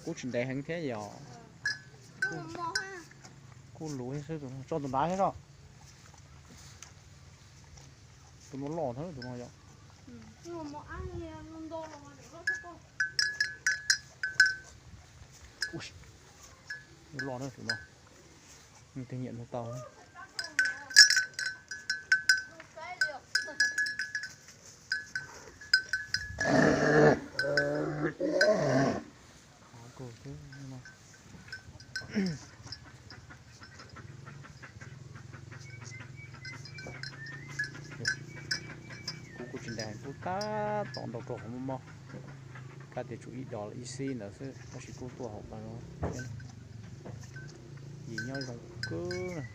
Kuj tsis ntev heev thiab yom. Kuj luv xwb, tso tus nrad thiab os. Tus no loj thiab tus no yom. Loj na tus no. Twb nyiam nug tau. Kuv kuj tsis ntev, kuj tab tom nrau rau hauv mos mos, kab tias tsum ib dos ib xib ntawd xwb, tab sis kuj tuaj hauv pas no. Yim nyob zoo kawg.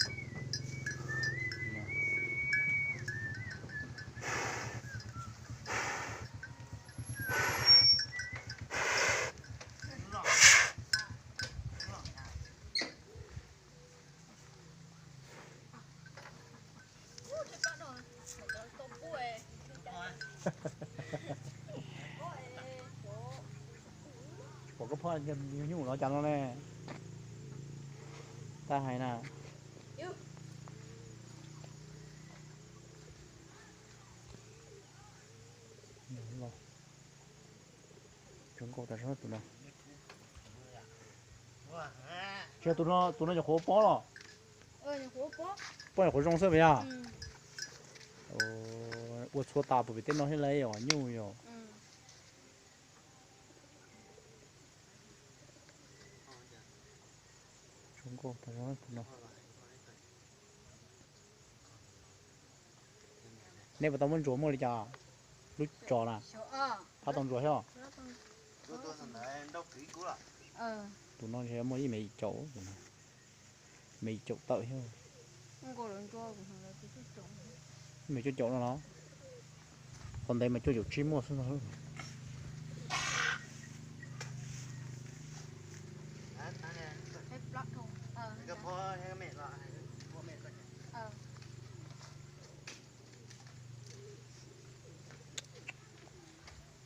Pom koj phoj nyuag nyuj no cas no ne? Tab hais na. Tsuav nkauj tas zog tus no. Tsis yog tus no, tus no nyuam qhuav pob los? Pob nyuam qhuav zoo xwb mas yog. Ua txhua tas puas pem tej no thiab lauj, nyuj yom. Tsuav nkauj tas zog tus no. Nej puas tau muab ntsuas muaj li cas? Lub tsos na, phab tau ntsuas thiab. Tus no ntshe muaj ib mev yim caum, mev yim caum tawm thiab. Mev cuaj caum no los? Qhov ntev mas cuaj caum tsib muaj xwb no.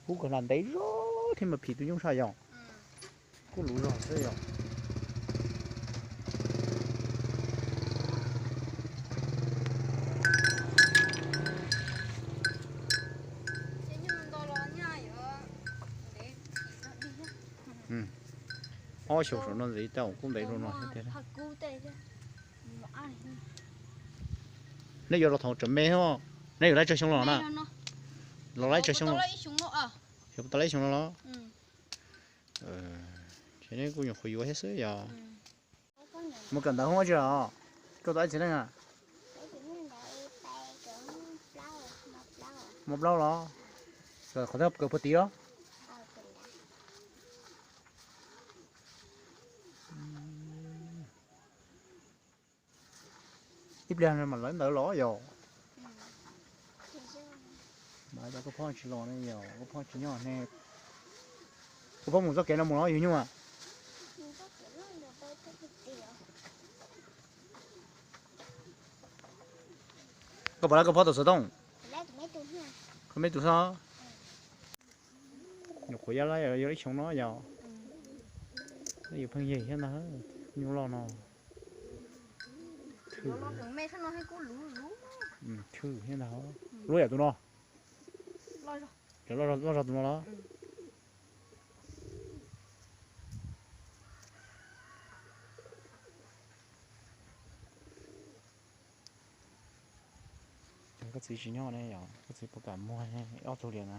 Kuj kawg na, ntev zog thiab mas phim tus nyuj saj yom. Kuj luv zog xwb yom. Ob xyoos saum no ntxiv tau kuj ntev zog no thiab tiag. Nej yuav los thaum tsam me, nej yuav lawv tsawg xyoo los na? Los lawv tsawg xyoo los? Xyov puas tau lawv xyoo no los? Ces neb kuj nyuam qhuav yuav thiab xwb yom. Mus kawm ntawv ua tsi los? Koj tau ib txiv neej a? Muaj plaub los? Kawm qhov twg, kawm puag tid los? Ib pliag no mam lawv ntawv los yom. Mas koj phob tsis los ne yom, koj phob tsis nyob ne. Koj phob mus txoj kev no mus los yug nyuj a? Koj puas lawv koj phob tus xov tooj? Koj me tus xwb. Nyuam qhuav yog lawv yog ib xyoo no yom. Yus pheej yig thiab ntag, nyuj loj no. Thwj thiab ntag. Lub yam tus no. Cov loj zog tus no los? Koj txiv tsis nyob ne yom, koj txiv puas kam muag ob tug liam na?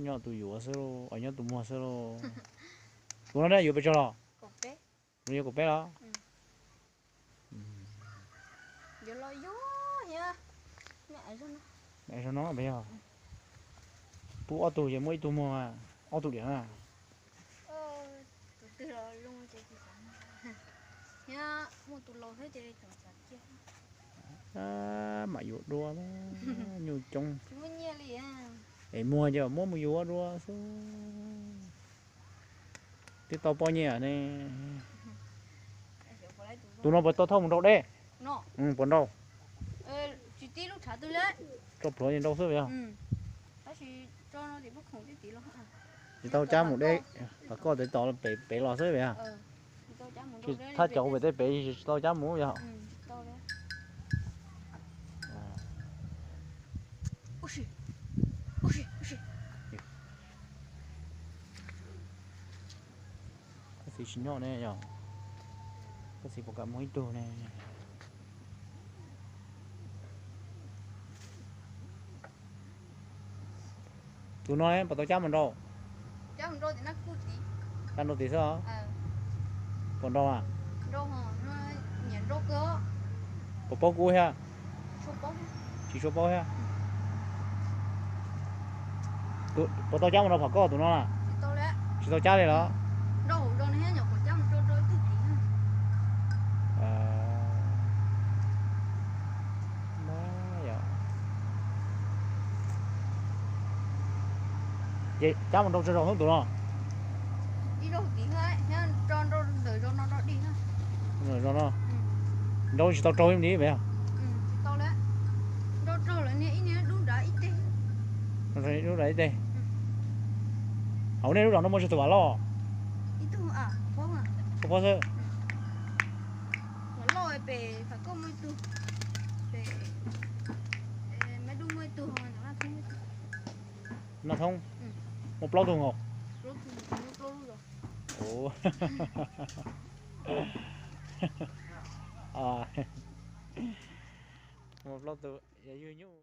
Nyob tus yuav xwb lauj, nyob tus muag xwb lauj. Tus no ne yuav pes tsawg los? Tus no yuav kaum peb los? Zog no, yog pub ob tug ces muaj ib tug muag, ob tug liam na. Mam yuav dua, nyuj coob. Es muag ces muab mus yuav dua xwb. Twb tau poj nyiaj ne. Tus no puas tau thauj mus nrau dej? Puas nrau? Tso pluav nrau xwb yog? Tsis tau cab mus deb, pam koj tes tos pem los xwb. Tsis, thaj cov pem tej pem tsis tau cab mus yog. Koj txiv tsis nyob ne yog? Koj txiv puas kam muaj ib tug ne? Tus no puas tau cab mus nrau? Cab nrau tim xwb. Puas nrau a? Puas paub kub thiab? Tsis tshua paub thiab. Puas tau cab mus nrau phom koj tus no na? Tsis tau cab li los? Ces cab mus nrau tsawg zaus tus no? Zoo no, nrau tsis tau raug li mas. Dub nrad ib teg. Hauv nej lub zos no muaj tsawg tus vam loj? Koj paub xwb. Naj Thoob, muaj plaub tug os. Muaj plaub tug yog yug nyuj.